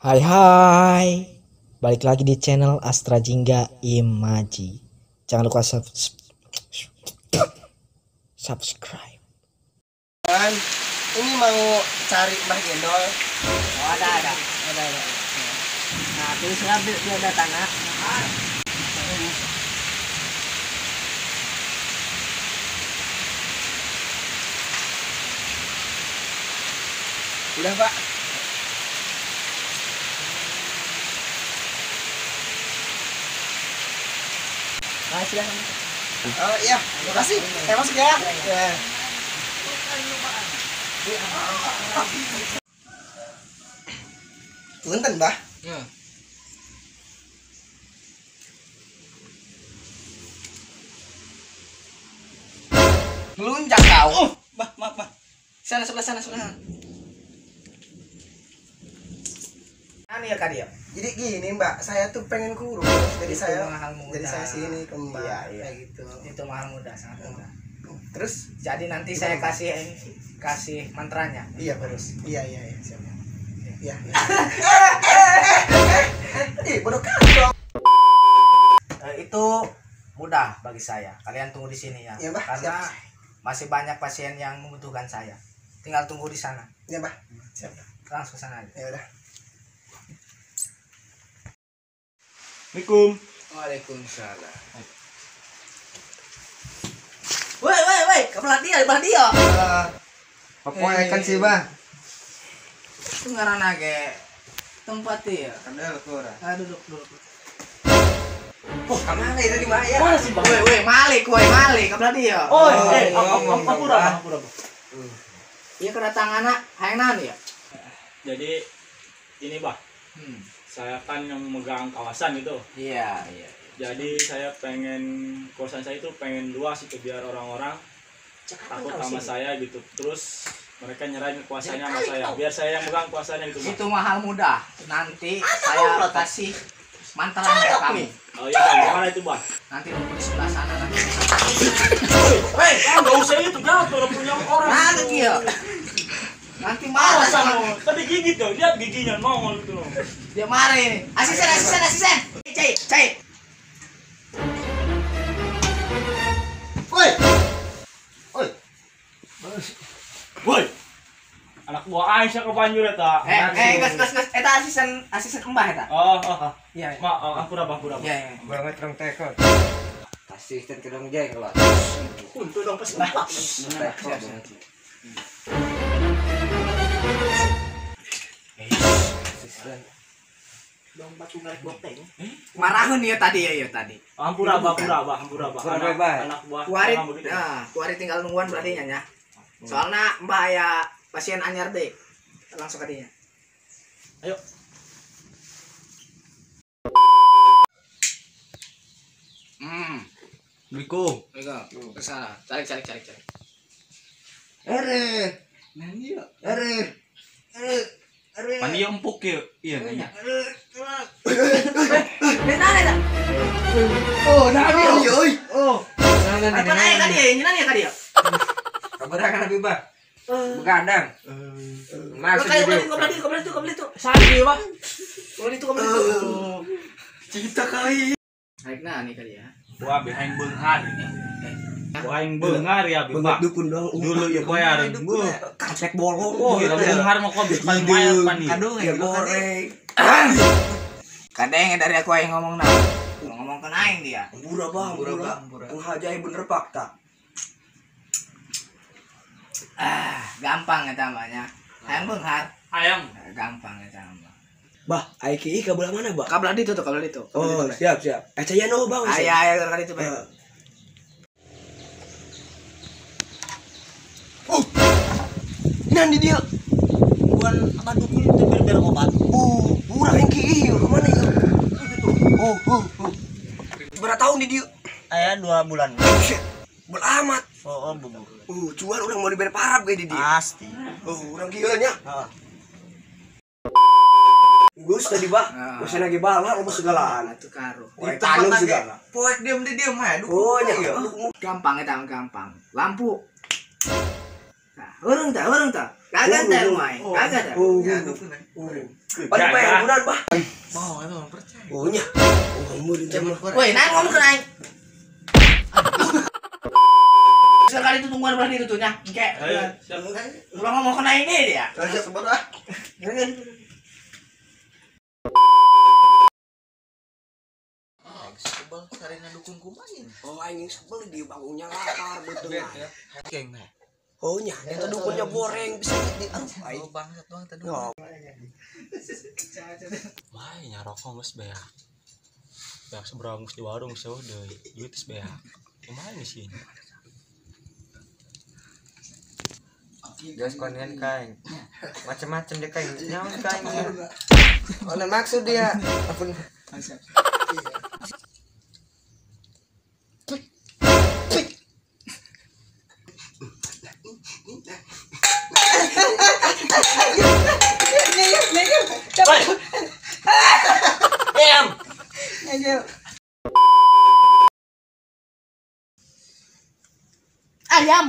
Hai hai, balik lagi di channel Astra Jingga Imaji. Jangan lupa subscribe. Ini mau cari Mbah Gendol. Oh, ada. Nah, terus ngambil dia ada tanah. Udah, Pak. Nah, silahkan. Oh iya, terima kasih. Saya masuk ya. Ya. Punten, Mbah. Ya. Melunjak kau. Oh, Mbah, maaf, Mbah. Sana sebelah sana, sebelah sana. Anu ya, Kak Dio. Jadi gini, Mbak, saya tuh pengen kurus. Jadi itu saya mahal muda. Jadi saya sini ke Mbak. Iya, iya. Kayak gitu. Itu mahal muda, sangat muda. Terus jadi nanti saya kasih kasih mantranya. Iya, terus. Iya, siap. Iya. Bodoh kali. Itu mudah bagi saya. Kalian tunggu di sini ya. Iya, Mbak. Karena siap. Masih banyak pasien yang membutuhkan saya. Tinggal tunggu di sana. Iya, Mbak. Siap. Langsung ke sana aja. Ya udah. Assalamualaikum. Waalaikumsalam. Woi, woi, woi, kebelah dia, belah dia. Apa ikan sih, Bah? Itu ngaranna ge tempat dia. Kadal ku ora. Ah, duduk, duduk. Oh, kamana itu di mana ya? Mana sih, Bang? Woi, woi, malik, woi, malik, kebelah dia. Oh, ampura, ampura. Iya kedatangan anak, hayang naon ya? Jadi ini, Bah. Saya kan yang memegang kawasan gitu. Iya, iya. Jadi saya pengen kawasan saya itu pengen luas itu biar orang-orang takut sama saya gitu. Terus mereka nyerahin kuasanya sama saya. Biar saya yang megang kuasanya gitu, Bang. Itu mahal mudah. Nanti saya kasih mantra ke kamu. Oh iya, Bang. Gimana itu, Bang? Nanti nunggu di sebelah sana nanti. Hei, enggak usah itu, jatuh udah punya orang. Nah, iya. Nanti marah sama. Tadi gigit tuh, lihat giginya nongol itu loh. Dia marah ini. Asisten, asisten, asisten. Cai, cai. Woi. Woi. Woi. Anak buah Aisyah ke banjur eta. Gas, gas, gas. Eta asisten, asisten Mbah eta. Oh, oh. Iya. Ma, ampura, Bang, ampura. Iya, iya. Banget rong tekon. Asisten ke dong jeng lah. Untung dong pas. Marahun ya tadi ya, ya tadi. Ampura, Bah, ampura, Bah, ampura, Bah. Anak buah. Kuari, nah, kuari tinggal nungguan berarti nya. Soalnya Mbah ya pasien anyar deh. Langsung ke dinya. Ayo. Assalamualaikum. Waalaikumsalam. Ke sana. Cari, cari, cari, cari. Ere. Ere. Ere. Ere. Mandi empuk ya. Iya, iya. Nah, Oh, nah, oi. Oh. Apa naik tadi ya? Ini nanya tadi ya. Kabar kan Abi, Bah? Begadang. Masuk itu, kau beli itu. Sakit, Bah. Kau beli itu, kau beli itu. Cinta kali. Naik nah nih kali ya. Wah, behind benghar ini. Wah, yang benghar ya, Bah. Dukun dong. Dulu ya bayar. Kaset bolong. Oh, ya benghar mau kok bisa bayar pan nih. Aduh, ya goreng. Kadang dari aku yang ngomong nah. Ngomong ke aing dia. Ampura, Bang, ampura. Penghajai bener fakta. Ah, gampang ya tambahnya. Hayang benghar. Hayang. Gampang ya tambah. Bah, IKI kabelah mana, Bah? Kabelah itu tuh, kabelah itu. Oh, siap, siap. Saya no, Bang. Aya, aya kali itu, Bang. Oh. Nanti dia. Bukan apa dukun itu biar obat. Oh, murah yang KI, kemana ya? Itu tuh. Oh, oh, oh. Berapa tahun di dia? Aya 2 bulan. Shit. Belamat. Oh, oh, bubur. Cuan orang mau diberi parab kayak di dia. Pasti. Oh, orang gila nya. Heeh. Gus tadi, Bah. Gus lagi bala apa segalaan. Itu karo. Tanung segala. Poek diem di diem ha. Oh, nya. Gampang eta gampang. Lampu. Nah, urung ta, urung ta. Kagak teh mai. Kagak teh. Pan bae bulan bah. Mau emang percaya. Oh nya. Oh murid teh mah. Woi, nah ngomong ke aing. Sekali itu tungguan belah itu tuh nya. Engke. Ulah ngomong ke aing deui dia. Siap sabar ah. Sebel sarina dukun kumaha. Oh aing sebel di bangunnya lakar betul. Geng mah. Oh nya, eta dukunnya goreng bisa di aduh aing. Oh bangsat doang tadi. Wah, nya rokok geus beak. Beak seberang geus di warung seueuh deui. Duit geus beak. Kumaha geus ieu? Guys konten kain. Macem-macem dia kain. Nyaon kain. Mana maksud dia? Ampun. Ayam.